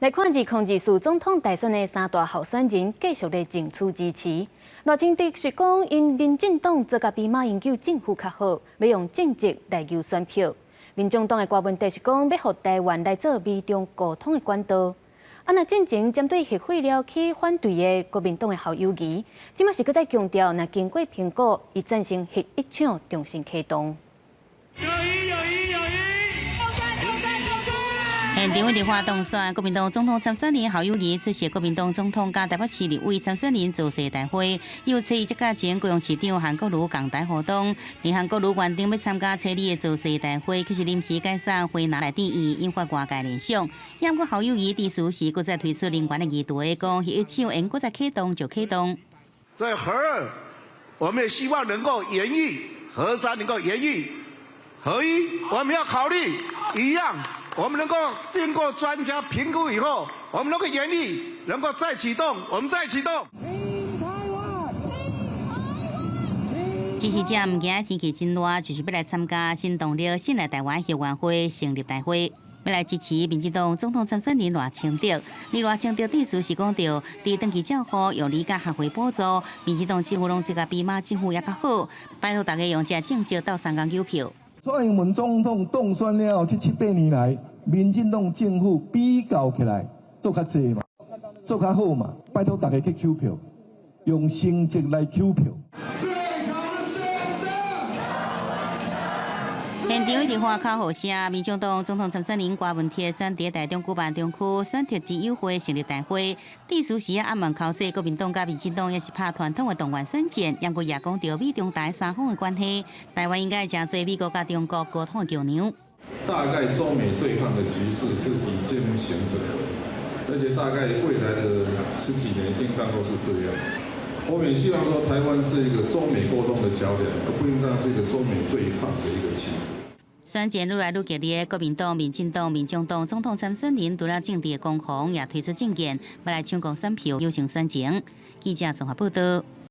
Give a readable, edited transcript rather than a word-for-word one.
來看2024總統大選的三大候選人繼續咧爭取支持。賴清德是講，𪜶民進黨做甲比馬英九政府較好，欲用政績來求選票。民眾黨的柯文哲是講，欲予台灣來做美中溝通的管道。啊，若進前針對核廢料起反對的國民黨的侯友宜，這馬是閣再強調，若經過評估，伊贊成核一廠重新啟動。友誼友誼友誼。現場立法當選，國民黨總統參選人侯友宜出席國民黨總統佮台北市立委參選人造勢大會，又初一佮前高雄市長韓國瑜仝台活動。而韓國瑜原定欲參加初二的造勢大會，卻是臨時解散回來佇醫，引發外界聯想。毋過侯友宜致辭時，閣再推出能源的議題，講核一廠會閣再啟動就啟動。在核二，我們也希望能夠延役，核三能夠延役，核一我們要考慮一樣。我們能夠經過專家評估以後，我們能夠延役，能夠再啟動，我們再啟動。支持者毋驚天氣真熱，就是欲來參加新動力新來台灣後援會成立大會，欲來支持民進黨總統參選人賴清德。而賴清德致辭時講著，佇長期照護用你佮學費補助，民進黨政府攏做甲比馬政府猶較好，拜託大家用這政績鬥相共投票。蔡英文總統當選了後，這七八年來，民進黨政府比較起來做較濟嘛，做較好嘛，拜託大家去投票，用成績來投票。最好的選擇。現場一直喊口號聲，民眾黨總統參選人柯文哲選佇台中舉辦中區選特之友會成立大會，致辭時啊，暗暗口說國民黨佮民進黨也是拍傳統的動員選戰，毋過也講著美中台三方的關係，台灣應該誠做美國佮中國溝通的橋梁。大概中美對抗的局勢是已經形成，而且大概未來的十幾年應當都是這樣。我們也希望說，台灣是一個中美溝通的橋梁，而不應當是一個中美對抗的一個棋子。選戰愈來愈激烈，國民黨、民進黨、民眾黨總統參選人除了政治的攻防，也推出政見，欲來搶攻選票，優勝選情。記者綜合報道。